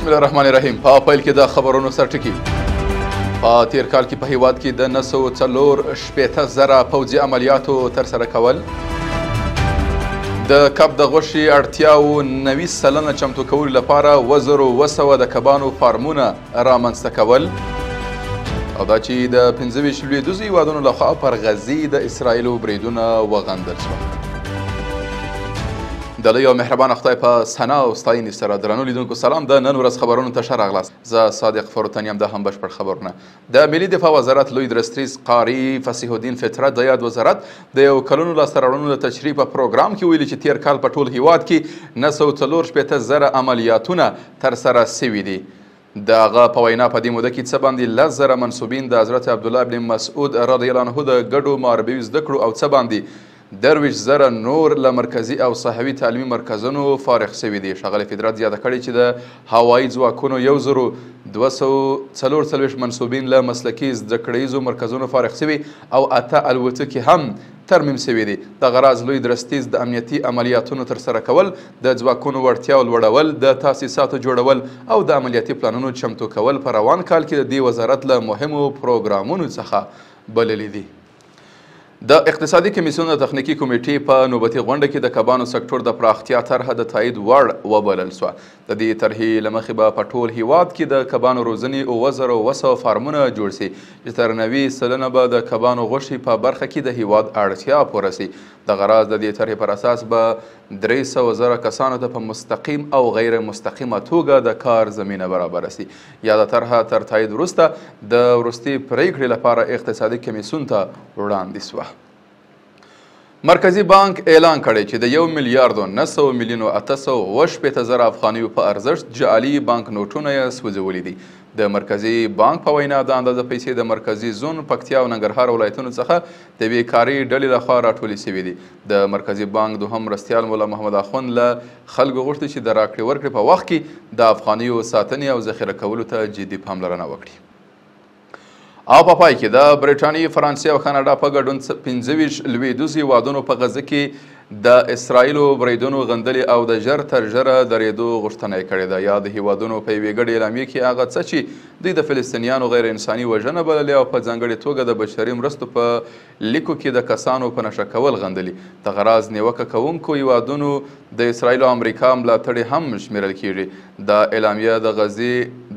بسم الله الرحمن الرحیم. په پیل کې د خبرونو سرټکي. په تیر کال کې په هیواد کې د 964,000 پوځي عملیاتو ترسره کول، د کب د غوښې اړتیاوو 90% چمتو کولو لپاره 2700 د کبانو فارمونه رامنځته کول، او دا چې د 25 لویدیځو هیوادونو لخوا پر غزې د اسرائیلو بریدونه وغندل شول. د لوی او مهربان خدای په ثنا او ستاینې سره درنو لیدونکو سلام. د نن ورځ خبرونو ته ښه راغلاست. زه صادق فروتن یم. د هم بشپړ خبرونه. د ملي دفاع وزارت لوی درستیز قاري فصیح الدین فطرت د یاد وزارت د یو کلونو لاسته راوړنو د تشریح په پروګرام کې ویلي چې تیر کال په ټول هیواد کې 964,000 عملیاتونه ترسره سوي دي. د هغه په وینا په دې موده کې څه باندې 10,000 منسوبین د حضرت عبدالله بن مسعود رضی الله عنه د ګډو معربوي زده کړو او څه باندې 23,000 نور له مرکزي او صحوي تعلیمي مرکزونو فارغ سوي دي. ښاغلي فطرت زیاته کړې چې د هوایي ځواکونو 1244 منسوبین له مسلکي زده کړیزو مرکزونو فارغ سوي او 8 الوتکې هم ترمیم سوي دي. دغه راز لوی درستیز د امنیتي عملیاتونو ترسره کول، د ځواکونو وړتیاو لوړول، د تاسیساتو جوړول او د عملیاتي پلانونو چمتو کول په روان کال کې د دې وزارت له مهمو پروګرامونو څخه بللي دي. د اقتصادي کمیسیون د تخنیکي کمیټې په نوبتي غونډه کې د کبانو سکتور د پراختیا طرحه د تایید وړ وبلل شوه. د دې طرحې له مخې به په ټول هیواد کې د کبانو روزنې 7700 فارمونه جوړ سي چې تر 90% به د کبانو غوښې په برخه کې د هیواد اړتیا پوره سي. دغه راز د دې طرحې پر اساس به 300,000 کسانو ته په مستقیم او غیر مستقیمه توګه د کار زمینه برابره سي. یاده طرحه تر تایید وروسته د وروستۍ پرېکړې لپاره اقتصادي کمیسیون ته وړاندې سوه. مرکزي بانک اعلان کړی چې د 1,900,860,000 افغانیو په ارزښت جعلي بانک نوټونه یې سوځولي دي. د مرکزي بانک په وینا دا اندازه پیسې د مرکزي زون، پکتیا او ننګرهار ولایتونو څخه د یوې کاري ډلې لخوا راټولې سوي دي. د مرکزي بانک دوهم مرستیال ملا محمد اخوند له خلکو غوښتي چې د راکړې ورکړې په وخت کې د افغانیو ساتنې او ذخیره کولو ته جدي پاملرنه وکړي. او په پای کې د برېټانیې، فرانسې او کاناډا په ګډون 25 لویدیځو هیوادونو په غزه کې د اسرائیلو بریدونو غندلې او د ژر تر ژره درېدو غوښتنه یې کړې ده. یاد هیوادونو په یوې ګډې اعلامیې کې هغه څه چې دوی د فلسطینیانو غیر انساني وژنه بللې او په ځانګړې توګه د بشري مرستو په لیکو کې د کسانو په نښه کول غندلي. دغه راز نیوکه کوونکو هیوادونو د اسرائیل او امریکا ملاتړي هم شمېرل کیږي. دا اعلامیه د غزې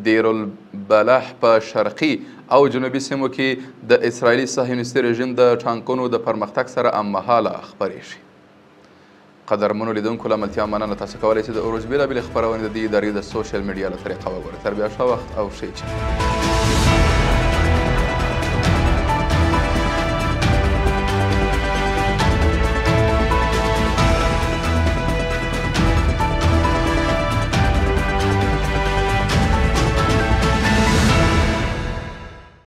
دیرالبلح په شرقي او جنوبي سیمو کې د اسرائیلي صهیونیستي رژیم د ټانکونو د پرمختګ سره هممهاله خپرېږي. قدرمنو لیدونکو له ملتیا مننه. تاسو کولی شئ د اروج بېلابېلې خپرونې د دې ادارې د سوشل میډیا له طریقه وګورئ. تر بیا ښه وخت او ښې چارې.